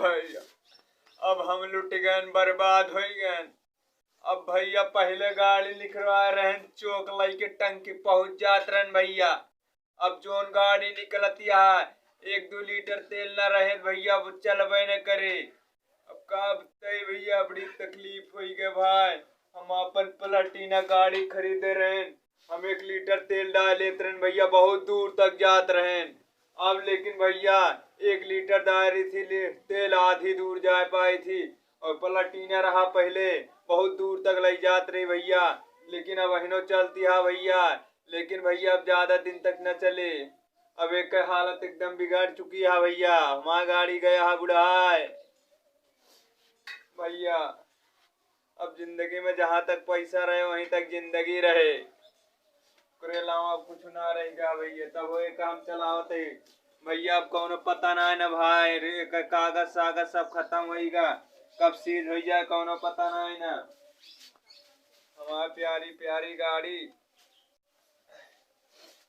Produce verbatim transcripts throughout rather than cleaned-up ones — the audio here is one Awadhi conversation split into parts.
भैया, अब हम लुट गएन, बर्बाद होइ गएन। अब भैया पहिले गाड़ी निकरवाए रहेन, चोक लइके टंकी पहुँच जात रहेन भैया। अब जौन गाड़ी निकलत है, एक दू लीटर तेल न रहे भैया, वो चलबे न करे। अब का बताई भैया, बड़ी तकलीफ होइ गए भाई। हम अपन प्लाटिना गाड़ी खरीदे रहेन, हम एक लीटर तेल डाल लेत रहेन भैया, बहुत दूर तक जात रहेन। अब लेकिन भैया, एक लीटर डाल रही थी ले-, तेल आधी दूर जा पाई थी, और प्लाटिना रहा पहिले, बहुत दूर तक लइ जात रही भैया, लेकिन अब अहिनो चलती है भैया। लेकिन भैया, अब ज्यादा दिन तक न चले, अब एक हालत एकदम बिगड़ चुकी है भैया, हमार गाड़ी गया है बुढ़ाए। भैया, अब जिंदगी में जहाँ तक पैसा रहे, वहीं तक जिंदगी रहे, ओकरे अलावा अब कुछ ना रह गया भैया। तब वो एक काम चलावत है भैया, अब कौनो पता ना है ना भाई रे, क-, कागज सागज सब खत्म होइगा, कब सीज होइ जाए कौनो पता ना है ना। हमार प्यारी प्यारी गाड़ी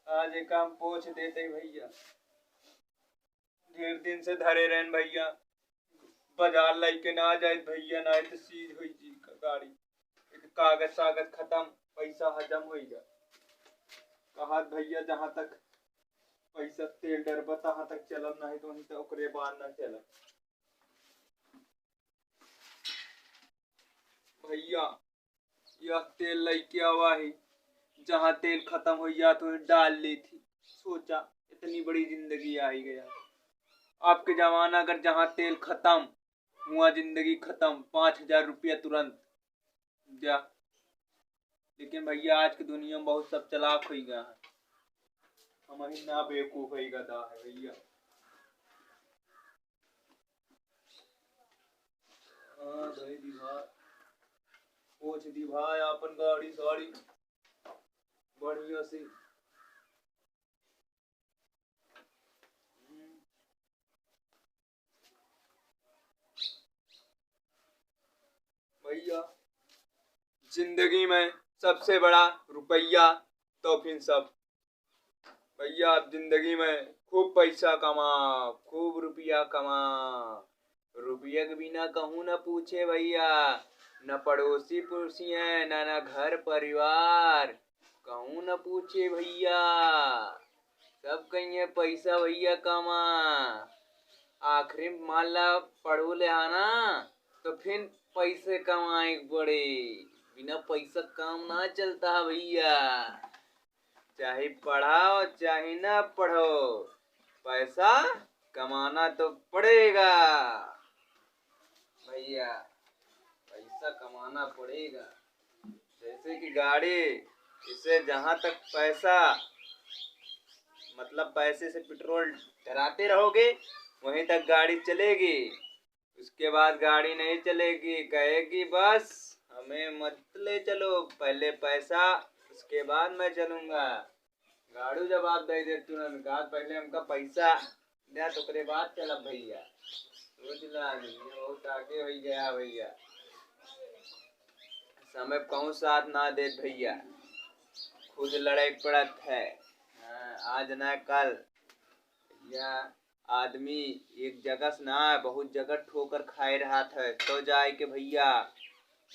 आज एक काम पोंछ देते भैया, ढेर दिन से धरे रहेन भैया, बाजार लइके ना जाइत भैया, ना तो सीज होइ जी क-, गाड़ी। एक कागज सागज खत्म, पैसा हजम होइगा। कहत भैया जहाँ तक पैसा तेल डरबा तहाँ तक चलब, नहीं तो वहीं तक ओकरे बाद ना चलब। भैया, यह तेल लइके आवा ही, जहाँ तेल खत्म होइ जात वहीं डाल लेत ही। सोचा, इतनी बड़ी जिंदगी आइ गया। आपके जमाना अगर जहाँ तेल खत्म, हुआ जिंदगी खत्म, पाँच हजार रुपया तुरंत जा। लेकिन भैया, आज के दुनिया में बहुत सब चालाक होइ गया है, हमही ना बेवकूफ होइ गदा है भैया। हाँ, धोई दी भाई, पोंछ दी भाई आपन गाड़ी साड़ी बढ़िया से। भैया, जिंदगी में सबसे बड़ा रुपया, तो फिर सब। भैया, आप जिंदगी में खूब पैसा कमा, खूब रुपया कमा। रुपया के बिना कहूँ न पूछे भैया, न पड़ोसी पूछिए, न, न घर परिवार, कहूँ न पूछे भैया। सब कहिए पैसा भैया कमा। आखिरी में मान ला पढ़ो ले आना, तो फिर पैसे कमाए के पड़े। बिना पैसा काम ना चलता है भैया। चाहे पढ़ाओ, चाहे ना पढ़ो, पैसा कमाना तो पड़ेगा भैया, पैसा कमाना पड़ेगा। जैसे कि गाड़ी, इसे जहाँ तक पैसा, मतलब पैसे से पेट्रोल डराते रहोगे, वहीं तक गाड़ी चलेगी। उसके बाद गाड़ी नहीं चलेगी, कहेगी, "बस हमें मत ले चलो, पहले पैसा, उसके बाद मैं चलूँगा।" गाड़ू जवाब दे दे तुरंत, कहा, "पहले हमका पैसा दे, तो ओकरे बाद चलब भैया।" सोच ला, दुनिया बहुत आगे होइ गया भैया। समय कहूँ साथ ना देत भैया, खुद लड़े के पड़त है। हाँ, आज ना कल भैया, आदमी एक जगह से ना, बहुत जगह ठोकर खाए रहत है, तो जाए के भैया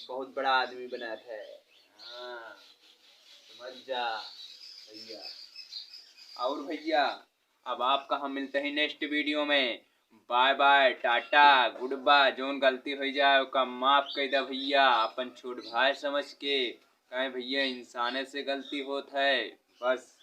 बहुत बड़ा आदमी बनत है। हाँ, समझ जा भैया। और भैया, अब आपका हम मिलते हैं next video में। Bye bye, टाटा, good bye। जौन गलती होइ जाए, ओका माफ कइ दा भैया, अपन छोट भाई समझ के। काहे भैया, इंसाने से गलती होत है, बस।